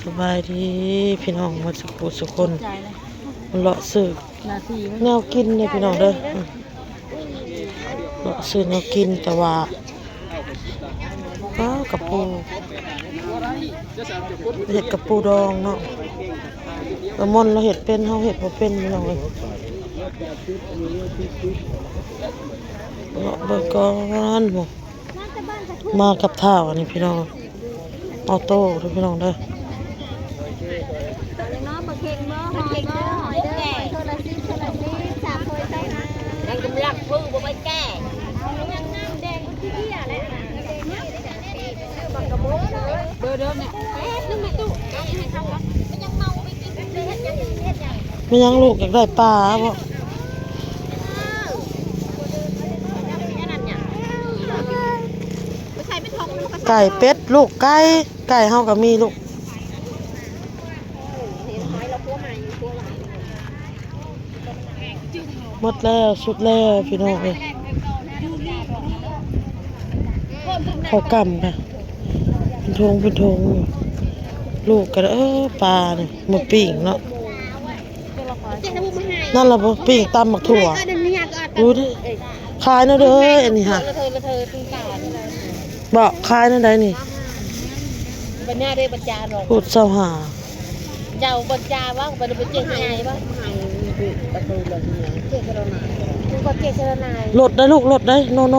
ສະບາຍດີພີ່ນ້ອງໝົດສູ່ຜູ້ສູ່ຄົນ ເລາະຊື້ແນວກິນເດີພີ່ນ້ອງເດີ ເລາະຊື້ແນວກິນ ແຕ່ວ່າ ອ້າ ກະປູ ເຮັດກະປູດອງເນາະ ລະມົນລາວເຮັດເປັນ ເຮົາເຮັດບໍ່ເປັນພີ່ນ້ອງເອີຍ ເລາະເບິ່ງກ່ອນ ມາກັບທ້າວອັນນີ້ພີ່ນ້ອງ ອໍໂຕ້ເດີພີ່ນ້ອງເດີ ແມ່ນຫຍັງລູກ ຢາກໄດ້ປາບໍ? ໄກ່ເປັດລູກ ໄກ່ ໄກ່ເຮົາກໍມີລູກ ໝົດແລ້ວ ສຸດແລ້ວພີ່ນ້ອງເອີຍ ເຂົ້າກ່ຳກະເປັນຖົງເປັນຖົງ ລູກກະ ເອີ ປານີ້ ມາປີ້ງເນາະ. ນັ້ນລະບໍ່ ປີ້ງຕຳໝາກຖົ່ວ ດູດິ ຂາຍແນວໃດອັນນີ້ຫະ ເບາະ ຂາຍແນວໃດນີ້ ບັນຍາເດ້ ບັນຈາ ພຸດຊາວຫ້າ ເຈົ້າບັນຈາວ່າ ບັນໄດ້ໄປເຈັກໃຫຍ່ບໍ່ ລົດໄດ້ລູກ ລົດໄດ້ ໂນໂນ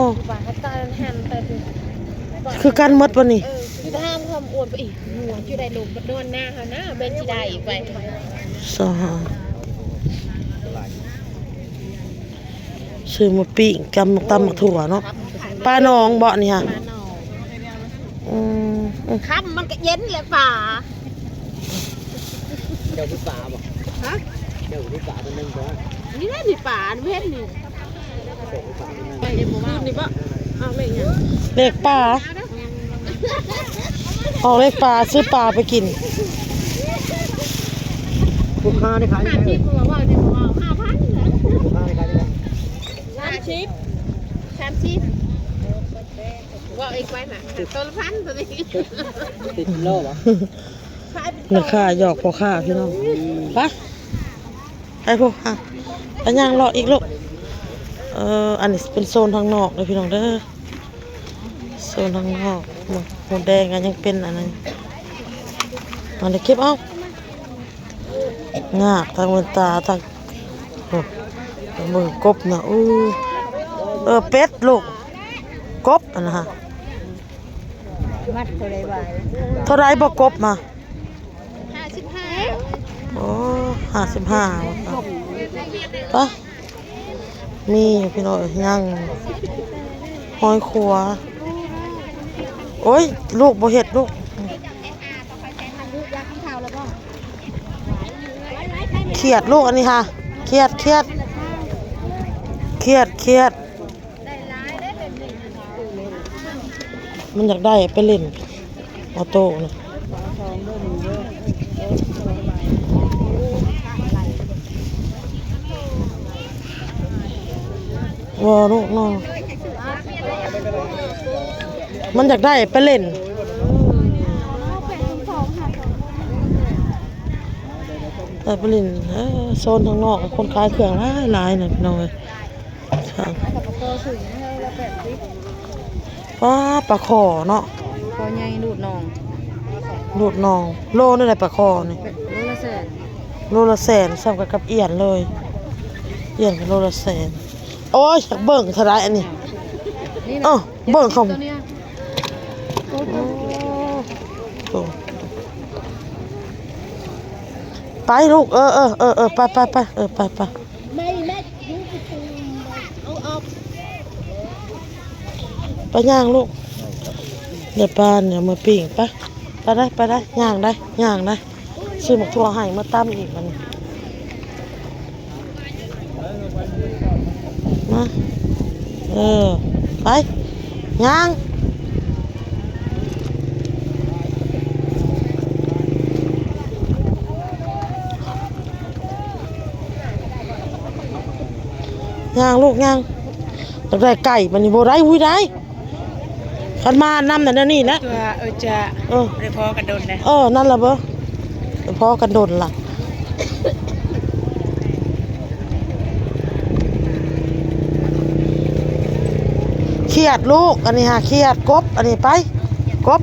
ຄືກັນໝົດບໍ່ນີ້ ຄືທາງຄວາມອວນໄປອີກ ຫົວຢູ່ໄດ້ລົມ ນອນໜ້າເຮົານະ ແມ່ນຊິໄດ້ໄປ ຊາວຫ້າ ຊື້ມາປີ້ງ ຕຳ ຕຳໝາກຖົ່ວເນາະ ປາໜອງເບາະນີ້ຫະ ປາໜອງ ອືມ ຄ່ຳມັນກະເຢັນແຫຼະປາ ເຈົ້າມີປາບໍ່ ຮະ ເຈົ້າມີປາຕົວໜຶ່ງບໍ່ ນີ້ແຫຼະນີ້ປາ ອັນເຫັນນີ້ ຄືນນີ້ບໍ່ ອອກເລກຫຍັງ ເລກປາ ອອກເລກປາ ຊື້ປາໄປກິນ ລູກຄ້າໄດ້ຂາຍ ຫ້າສິບ ບໍ່ວ່າ ເວົ້າແຕ່ບໍ່ເວົ້າ ຫ້າພັນ ລູກຄ້າໄດ້ຂາຍ ສາມສິບ ສາມສິບ ເວົ້າອີກໄວ້ນະ ໂຕລະພັນໂຕນີ້ ຕິດໂລບໍ່ ແມ່ຄ້າຫຍອກພໍ່ຄ້າພີ່ນ້ອງ ໄປ ໄປພຸ້ນ ໄປຍ່າງເລາະອີກລູກ ເອີ ອັນນີ້ເປັນໂຊນທາງນອກເດີພີ່ນ້ອງເດີ ໂຊນທາງນອກ ໝູແດງກໍຍັງເປັນອັນນັ້ນ ມາເກັບເອົາ ງາກ ທັງແວ່ນຕາ ທັງ ໂອ້ ເບິ່ງກົບນະ ອູ້ ເອີ ເປັດລູກ ກົບອັນນັ້ນຫະ ມັດເທົ່າໃດຫວາຍ ເທົ່າໃດບໍ່ກົບມາ ຫ້າສິບຫ້າ ໂອ້ ຫ້າສິບຫ້າ ປະ ມີຢູ່ພີ່ນ້ອງ ຍັງ ຫອຍຂົວ ໂອ້ຍ ລູກບໍ່ເຮັດລູກ ຂຽດລູກອັນນີ້ຫະ ຂຽດ ຂຽດ ຂຽດ ຂຽດ ມັນຢາກໄດ້ໄປຫຼິ້ນ ອໍໂຕ້ນະ ບໍ່ລູກນ້ອງ ມັນຢາກໄດ້ໄປຫຼິ້ນ ໄດ້ໄປຫຼິ້ນ ເອີ ໂຊນທາງນອກ ຄົນຂາຍເຄື່ອງຫຼາຍໆນະ ພີ່ນ້ອງເອີຍ. ປາ ປາຄໍ່ເນາະ ຄໍ່ໃຫຍ່ ດູດໜອງ ດູດໜອງ ໂລເທົ່າໃດປາຄໍ່ນີ້ ໂລລະແສນ ໂລລະແສນ ສ່ຳກັນກັບອ່ຽນເລີຍ ອ່ຽນໂລລະແສນ ໂອ້ຍ ຢາກເບິ່ງເທົ່າໃດອັນນີ້ ນີ້ນະ ເອີ ເບິ່ງເຂົາ ໂອ້ ໂອ້ ໄປລູກ ເອີ ເອີ ເອີ ເອີ ໄປ ໄປ ໄປ ເອີ ໄປ ໄປ. ໄປຍ່າງລູກ ເດີ ປານເອົາມາປີ້ງ ໄປ ໄປໄດ້ ໄປໄດ້ ຍ່າງໄດ້ ຍ່າງໄດ້ ຊື້ໝາກຖົ່ວໃຫ້ ມາຕຳອີກບັດນີ້ ມາ ເອີ ໄປ ຍ່າງ. ຍ່າງລູກຍ່າງ ຢາກໄດ້ໄກ່ ບັດນີ້ບໍ່ໄດ້ ອຸ້ຍ ໄດ້ ຄັນມານຳນັ້ນແນວນີ້ແຫຼະ ເອີ ຈະ ເອີ ບໍ່ໄດ້ພໍກັນດົນແລ້ວ ເອີ ນັ້ນລະເບິ່ງ ພໍກັນດົນລະ. ຂຽດລູກ ອັນນີ້ຫາຂຽດ ກົບ ອັນນີ້ໄປ ກົບ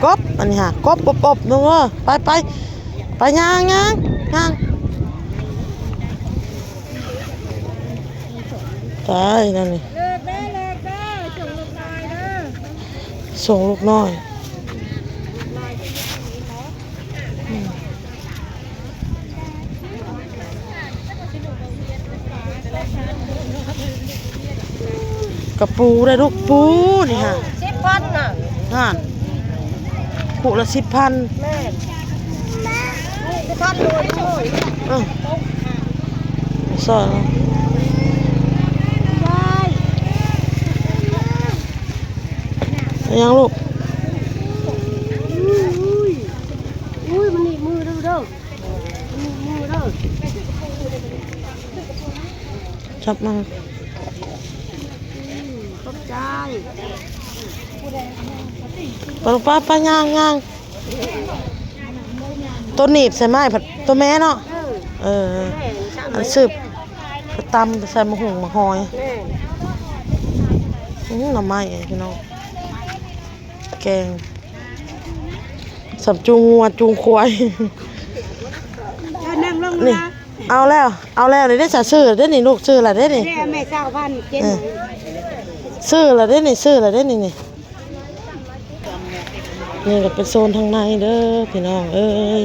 ກົບ ອັນນີ້ຫາ ກົບ ອົບໆ ລູກເອີຍ ໄປ ໄປ ໄປ ຍ່າງ ຍ່າງ ຍ່າງ. ຕາຍແລ້ວນີ້ ເລີກເດີ ເລີກເດີ ສົ່ງລູກນ້ອຍເດີ ສົ່ງລູກນ້ອຍ ອືມ ກະປູໄດ້ລູກ ປູນີ້ຫາ ສິບພັນນະ ຫັ້ນ ຜູ້ລະສິບພັນ ແມ່ນ ສິບພັນໂລ ເອີ ຊອຍ ຍາຍ ອີຫຍັງລູກ? ອຸ້ຍ ອຸ້ຍ ອຸ້ຍ ມັນໜີບມືເດີ ມັນໜີບມືເດີ ຈັບມາ ອືມ ຂອບໃຈ ໄປ ໄປ ໄປ ຍ່າງ ຍ່າງ. ໂຕໜີບໃສ່ໄມ້ ໂຕແມ່ເນາະ ເອີ ເອີ ອັນສືບໄປຕຳໃສ່ໝາກຫຸ່ງໝາກຫອຍ ແມ່ນ ອື ໜໍ່ໄມ້ພີ່ນ້ອງ ແກງ ສ່ຳຈູງງົວຈູງຄວາຍ ເອີ ນັ່ງລົງ ນີ້ ນະ ເອົາແລ້ວ ເອົາແລ້ວເດ້ ສາ ຊື້ແລ້ວເດ້ນີ້ ລູກ ຊື້ແລ້ວເດ້ນີ້ ເດ້ ແມ່ ຊາວພັນ ເຈັດ ເອີ ຊື້ແລ້ວເດ້ນີ້ ຊື້ແລ້ວເດ້ນີ້ ນີ້. ນີ້ກໍເປັນໂຊນທາງໃນເດີພີ່ນ້ອງເອີຍ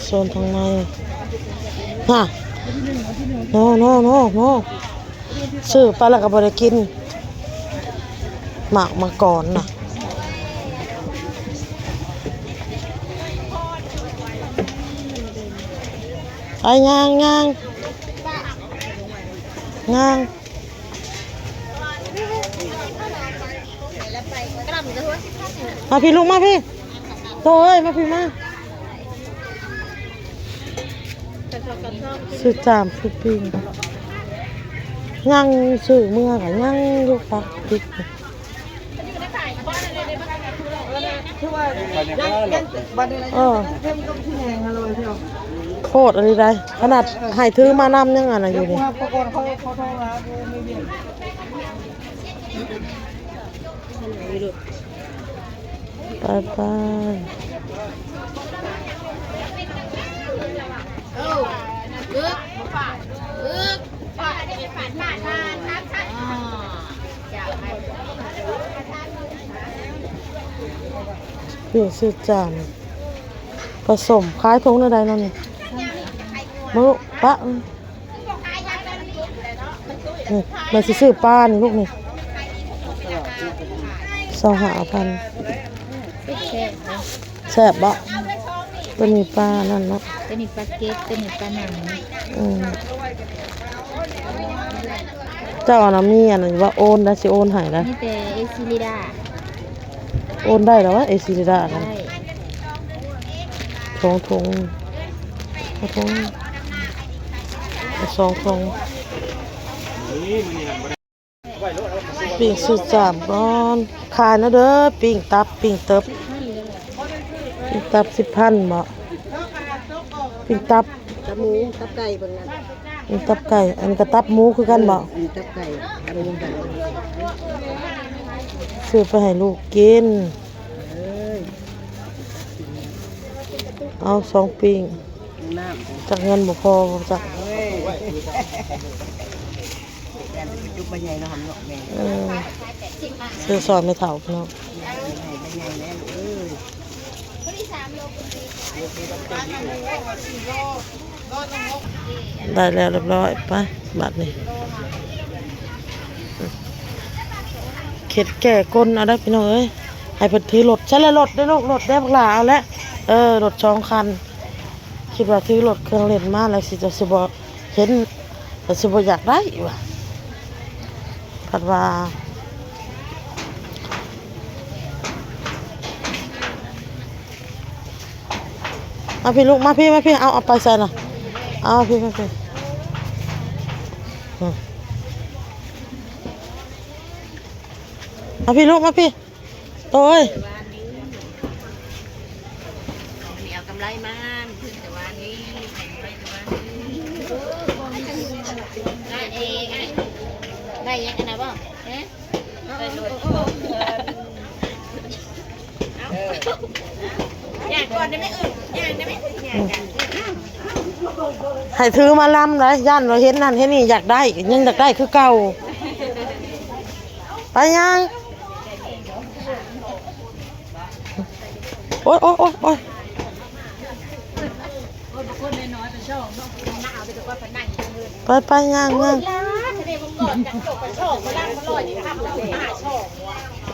ໂຊນທາງໃນ ຮະ ໂນ ໂນ ໂນ ໂນ ຊື້ໄປແລ້ວກໍບໍ່ໄດ້ກິນ ໝາກມັງກອນນະ ໄປຍ່າງ ຍ່າງ ຍ່າງ. ມາພີ້ລູກ ມາພີ້ ໂຕເອີຍ ມາພີ້ມາ ຊື້ຈາມຊື້ປີ້ງ ຍັງຊື້ເມືອກະຍັງຢູ່ ປະຕິດ ເອີ ໂພດອີ່ຫຼີໃດ໋ ຂະໜາດໃຫ້ຖືມານຳຍັງອັນນັ້ນຢູ່ນີ້ ໄປໆ ເປັນຊື່ຈານ ປະສົມ ຂາຍຖົງແນວໃດເນາະນີ້ ມາລູກ ປະ ນີ້ ແມ່ຊິຊື້ປານີ້ລູກນີ້ ຊາວຫ້າພັນ ແຊບເນາະ ໂຕນີ້ປານັ້ນເນາະ ໂຕນີ້ປາເກັດ ໂຕນີ້ປາໜັງ ອືມ ເຈົ້າອັນນະ ມີອັນນັ້ນວ່າໂອນໄດ້ ຊິໂອນໃຫ້ໄດ້ ມີແຕ່ເອຊີລີດາ ໂອນໄດ້ແລ້ວວະ ເອຊີລີດາ ໄດ້ ສອງຖົງ ເອົາຖົງ ເອົາສອງຖົງ ປີ້ງຊື້ຈາມກ່ອນ ຂາຍນະເດີ ປີ້ງຕັບ ປີ້ງເຕີບ ປີ້ງຕັບສິບພັນບໍ ປີ້ງຕັບ ຕັບໝູ ຕັບໄກ່ເບິ່ງນັ້ນ ອັນນີ້ຕັບໄກ່ ອັນນີ້ກໍຕັບໝູຄືກັນບໍ ເອີ ອັນນີ້ຕັບໄກ່ ຕັບໝູກັນ ຊື້ໄປໃຫ້ລູກກິນ ເອີ ເອົາສອງປີ້ງ ນ້ຳ ຈັກເງິນບໍ່ພໍບໍ່ຈັກ ໂອ້ຍ ຈຸກໃບໃຫຍ່ເນາະ ຫຳເນາະແມ່ ເອີ ຊື້ຊ່ອຍແມ່ເຖົ້າເນາະ ໃບໃຫຍ່ແລ້ວ ເອີ ໄດ້ແລ້ວຮຽບຮ້ອຍ ໄປ ບາດນີ້ ເຂັດແກ່ກົ້ນເອົາໄດ້ພີ່ນ້ອງເອີຍ ໃຫ້ເພິ່ນຖືລົດ ໃຊ້ແລ້ວລົດເດ້ລູກ ລົດເດ້ບັກຫຼ້າ ເອົາແລ້ວ ເອີ ລົດສອງຄັນ ຄິດວ່າຖືລົດເຄື່ອງຫຼິ້ນມາແລ້ວຊິ ຈະຊິບໍ່ເຫັນ ຈະຊິບໍ່ຢາກໄດ້ວ່າ ພັດວ່າ ມາພີ້ລູກ ມາພີ້ ມາພີ້ ເອົາ ເອົາໄປໃສ່ນະ ເອົາ ມາພີ້ ມາພີ້ ອືມ ມາພີ້ລູກ ມາພີ້ ໂຕເອີຍ ໄລ່ມາ ຄືແຕ່ວ່ານີ້ ໄລ່ແຕ່ວ່ານີ້ ໄດ້ເອງ ໄດ້ຫຍັງອັນນະບໍ່? ຮະ? ໄດ້ລົດ ເອີ ຍ່າງກ່ອນໄດ້ໄໝ? ເອີ ຍ່າງໄດ້ໄໝ? ຍ່າງກັນ ໃຫ້ຖືມາລຳໄດ໋ ຢ້ານວ່າເຫັນນັ້ນເຫັນນີ້ ຢາກໄດ້ ຍັງຢາກໄດ້ຄືເກົ່າ. ໄປຍ່າງ. ໂອ້ຍ ໂອ້ຍ ໂອ້ຍ ໂອ້ຍ ໄປ ໄປ ຍ່າງ ຍ່າງ.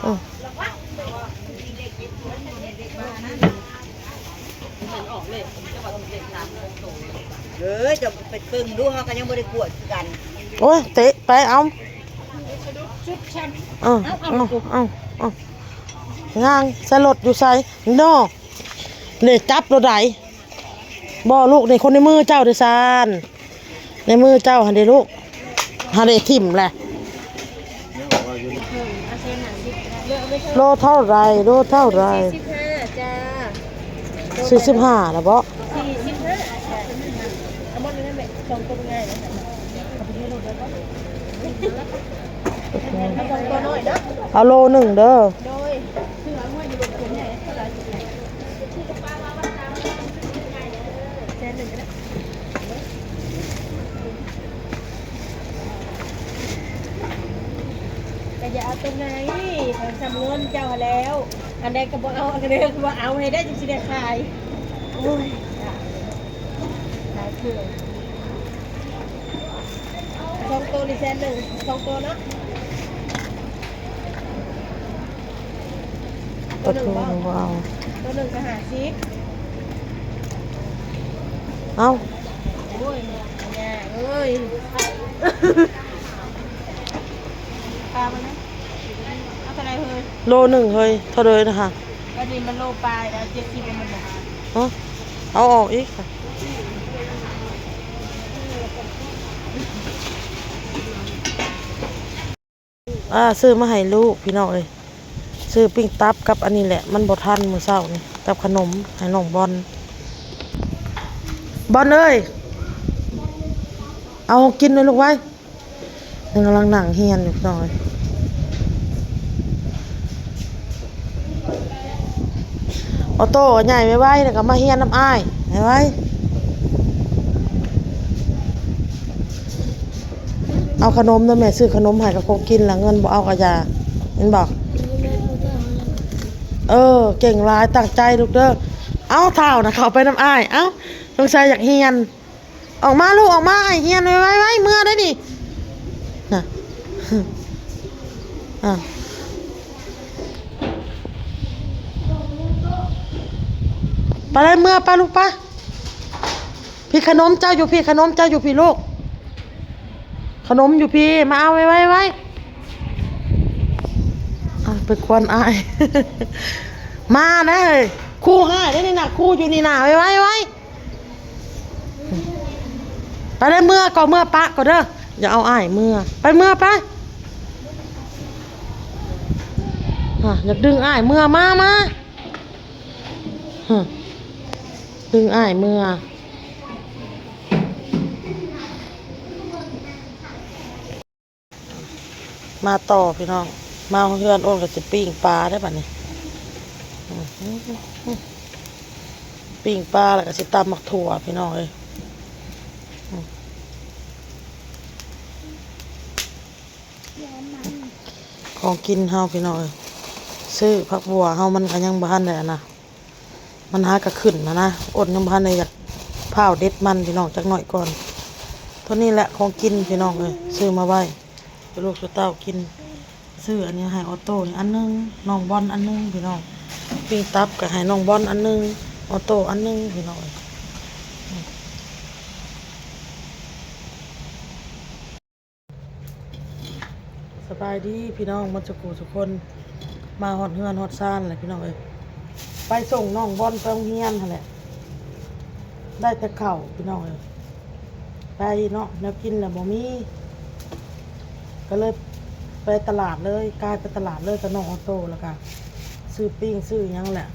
ເອີ ເອີ ເຈົ້າໄປເບິ່ງດູ ເຮົາກໍຍັງບໍ່ໄດ້ກວດຄືກັນ. ໂອ້ຍ ເຕະໄປ ເອົາ ເອີ ເອົາ ເອົາ ເອົາ. ຍ່າງໃສ່ລົດຢູ່ໃສເນາະ? ນີ້ຈັບໂລດໃດ໋. ບໍ່ລູກ ນີ້ຄົນໃນມືເຈົ້າເດ້ຊານ ໃນມືເຈົ້າຫັ້ນເດ້ລູກ ຫັ້ນເດ້ຖິ້ມແຫຼະ. ໂລເທົ່າໃດ? ໂລເທົ່າໃດ? ສີ່ສິບຫ້າ ຈ້າ. ສີ່ສິບຫ້າລະບໍ? ສີ່ສິບຫ້າ ຈ້າ. ເອົາໝົດນັ້ນແຫຼະ ສອງໂຕງ່າຍ. ເອົາໂລໜຶ່ງເດີ. ໂດຍ ແສນໜຶ່ງກໍໄດ້. ກໍຢ່າເອົາຕົວໃຫຍ່ ຂອງຊຳເງິນເຈົ້າຫັ້ນແລ້ວ. ອັນໃດກໍບໍ່ເອົາ ອັນໃດກໍບໍ່ເອົາ ໃຫ້ໄດ້ຈຶ່ງຊິໄດ້ຂາຍ. ໂອ້ຍ ຫຼາຍເທື່ອ. ສອງໂຕນີ້ແສນໜຶ່ງ ສອງໂຕເນາະ. ປາທູບໍ່ເອົາ ໂຕໜຶ່ງກໍຫ້າສິບ. ເອົ້າ ໂອ້ຍ ຍາເອີຍ ປາມັນນະ ເອົາເທົ່າໃດເຮີຍ? ໂລໜຶ່ງເຮີຍ ເທົ່າເດີນະຫະ? ອັນນີ້ມັນໂລປາຍແລ້ວ ເຈັດສິບມັນບໍ່ຫາ. ເອົ້າ ເອົາອອກອີກ. ອ່າ ຊື້ມາໃຫ້ລູກພີ່ນ້ອງເອີຍ ຊື້ປີ້ງຕັບກັບອັນນີ້ແຫຼະ ມັນບໍ່ທັນມື້ເຊົ້ານີ້ ກັບຂະໜົມໃຫ້ນ້ອງບອນ. ບອນເອີຍ ເອົາຂອງກິນເລີຍລູກໄວ. ຍັງກຳລັງນັ່ງຮຽນຢູ່ພີ່ນ້ອງເອີຍ. ອອໂຕ້ໃຫຍ່ໄວໆ ແລ້ວກໍມາຮຽນນຳອ້າຍໄວໆ. ເອົາຂະໜົມນຳແມ່ ຊື້ຂະໜົມໃຫ້ກັບຂອງກິນລະ ເງິນບໍ່ເອົາກໍຢ່າ ເຫັນບໍ່? ເອີ ເກັ່ງຫຼາຍ ຕັ້ງໃຈລູກເດີ. ເອົາ ທ້າວນະເຂົ້າໄປນຳອ້າຍ ເອົ້າ ສົງໄສຢາກຮຽນ. ອອກມາລູກ ອອກມາ ອ້າຍຮຽນໄວໆ ເມືອໄດ້ນີ້ນະ. ອ່າ ໄປເລີຍ ເມືອໄປລູກໄປ. ພີ້ ຂະໜົມເຈົ້າຢູ່ພີ້ ຂະໜົມເຈົ້າຢູ່ພີ້ລູກ ຂະໜົມຢູ່ພີ້ ມາເອົາໄວໆ ໄວ. ອ່າ ໄປກວນອ້າຍ ມານະເຮີຍ ຄູຮ້າຍໄດ໋ນີ້ນະ ຄູຢູ່ນີ້ນະ ໄວໆ ໄວ. ໄປເລີຍ ເມືອກໍເມືອປະກໍເດີ ຢ່າເອົາອ້າຍເມືອ ໄປເມືອໄປ. ອ່າ ຢາກດຶງອ້າຍເມືອ ມາ ມາ ຮະ ດຶງອ້າຍເມືອ. ມາຕໍ່ພີ່ນ້ອງ ມາເຮືອນໂອນກໍຊິປີ້ງປາໄດ້ບັດນີ້ ປີ້ງປາແລ້ວກໍຊິຕຳໝາກຖົ່ວພີ່ນ້ອງເອີຍ. ຂອງກິນເຮົາພີ່ນ້ອງເອີຍ ຊື້ຜັກບົ່ວເຮົາ ມັນກໍຍັງບໍ່ທັນໄດ້ອັນນະ ມັນຫາກະຂຶ້ນຫັ້ນນະ ອົນຍັງບໍ່ທັນໄດ້ຢາກພ້າວເດັດມັນພີ່ນ້ອງ ຈັກໜ້ອຍກ່ອນ. ເທົ່ານີ້ແຫຼະຂອງກິນພີ່ນ້ອງເອີຍ ຊື້ມາໄວ້ໃຫ້ລູກສູ່ເຕົ້າກິນ. ຊື້ອັນນີ້ໃຫ້ອອໂຕ້ນີ້ອັນໜຶ່ງ ນ້ອງບອນອັນໜຶ່ງພີ່ນ້ອງ. ປີ້ງຕັບກໍໃຫ້ນ້ອງບອນອັນໜຶ່ງ ອອໂຕ້ອັນໜຶ່ງພີ່ນ້ອງເອີຍ. ສະບາຍດີພີ່ນ້ອງໝົດສູ່ຜູ້ສູ່ຄົນ ມາຮອດເຮືອນຮອດຊານແລ້ວພີ່ນ້ອງເອີຍ. ໄປສົ່ງນ້ອງບອນໄປໂຮງຮຽນຫັ້ນແຫຼະ ໄດ້ແຕ່ເຂົ້າພີ່ນ້ອງເອີຍ. ໄປເນາະ ແນວກິນແລ້ວບໍ່ມີ ກໍເລີຍໄປຕະຫຼາດເລີຍ ກາຍໄປຕະຫຼາດເລີຍກັບນ້ອງອອໂຕ້ ແລ້ວກະຊື້ປີ້ງຊື້ຫຍັງແຫຼະ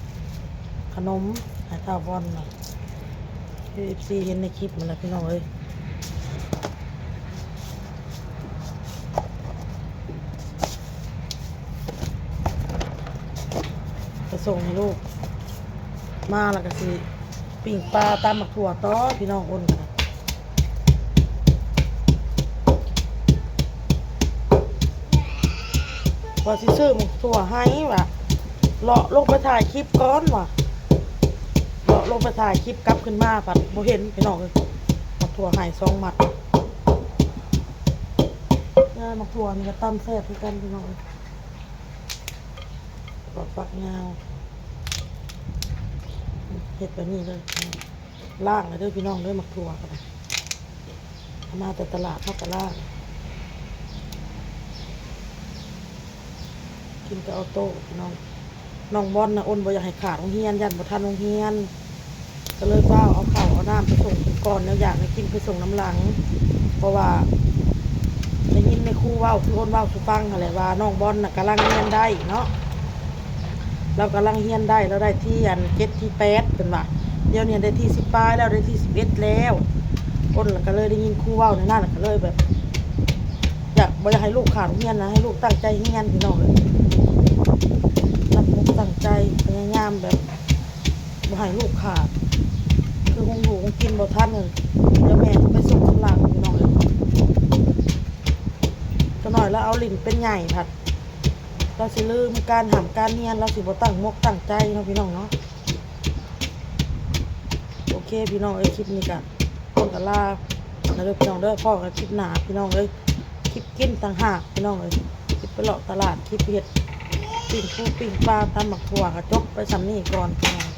ຂະໜົມໃຫ້ທ້າວບອນນະ. ເອັຟຊີເຫັນໃນຄລິບນັ້ນລະພີ່ນ້ອງເອີຍ. ໄປສົ່ງໃຫ້ລູກ ມາແລ້ວກໍຊິປີ້ງປາຕຳໝາກຖົ່ວຕໍ່ພີ່ນ້ອງ. ໂອນກັນນະ ວ່າຊິຊື້ໝາກຖົ່ວໃຫ້ວ່າ ເລາະລົງໄປຖ່າຍຄລິບກ່ອນວ່າ ເລາະລົງໄປຖ່າຍຄລິບ ກັບຂຶ້ນມາພັດບໍ່ເຫັນພີ່ນ້ອງເອີຍ. ໝາກຖົ່ວໃຫ້ສອງມັດ. ເອີ ໝາກຖົ່ວນີ້ກໍຕຳແຊບຄືກັນພີ່ນ້ອງເອີຍ. ກໍຝັກຍາວ ເຮັດແບບນີ້ເລີຍ. ລ້າງແລ້ວເດີພີ່ນ້ອງເດີ ໝາກຖົ່ວກໍໄດ້ ເອົາມາແຕ່ຕະຫຼາດ ເຮົາກໍລ້າງ ກິນກັບເອົາໂຕ້ພີ່ນ້ອງ. ນ້ອງບອນນະ ໂອນບໍ່ຢາກໃຫ້ຂາດໂຮງຮຽນ ຢ້ານບໍ່ທັນໂຮງຮຽນ ກໍເລີຍຟ້າວເອົາເຂົ້າເອົານ້ຳໄປສົ່ງກ່ອນ ແນວຢາກແນວກິນໄປສົ່ງນຳຫຼັງ. ເພາະວ່າໄດ້ຍິນແມ່ຄູເວົ້າ ຄືໂອນເວົ້າສູ່ຟັງຫັ້ນແຫຼະ ວ່ານ້ອງບອນນະກຳລັງຮຽນໄດ້ເນາະ ລາວກຳລັງຮຽນໄດ້ ລາວໄດ້ທີອັນເຈັດ ທີແປດ ເພິ່ນວ່າ. ດຽວນີ້ໄດ້ທີສິບປາຍແລ້ວ ໄດ້ທີສິບເອັດແລ້ວ. ໂອນກໍເລີຍໄດ້ຍິນຄູເວົ້າແນວນັ້ນ ກໍເລີຍແບບ ຢາກ ບໍ່ຢາກໃຫ້ລູກຂາດໂຮງຮຽນນະ ໃຫ້ລູກຕັ້ງໃຈຮຽນພີ່ນ້ອງເອີຍ. ຕັ້ງອົກຕັ້ງໃຈ ພະຍາຍາມແບບ ບໍ່ໃຫ້ລູກຂາດ ຄືຮຸ່ງດູ່ງກິນບໍ່ທັນ. ດຽວແມ່ໄປສົ່ງນຳຫຼັງພີ່ນ້ອງເອີຍ. ຈັກໜ້ອຍລາວເອົາຫຼິ້ນເປັນໃຫຍ່ພັດ ລາວຊິລືມການຮ່ຳການຮຽນ ລາວຊິບໍ່ຕັ້ງມົກຕັ້ງໃຈເນາະພີ່ນ້ອງເນາະ. ໂອເຄພີ່ນ້ອງເອີຍ ຄລິບນີ້ກະ ຕ້ອງກະລາ ລະເດີພີ່ນ້ອງເດີ. ພໍ້ກັນຄລິບໜ້າພີ່ນ້ອງເອີຍ ຄລິບກິນຕ່າງຫາກພີ່ນ້ອງເອີຍ. ຄລິບໄປເລາະຕະຫຼາດ ຄລິບເຮັດປີ້ງປູປີ້ງປາ ຕຳໝາກຖົ່ວ ກະຈົບໄປສ່ຳນີ້ກ່ອນພີ່ນ້ອງ.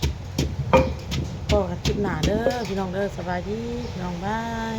ພໍ້ກັນຄລິບໜ້າເດີພີ່ນ້ອງເດີ. ສະບາຍດີພີ່ນ້ອງ ບາຍ.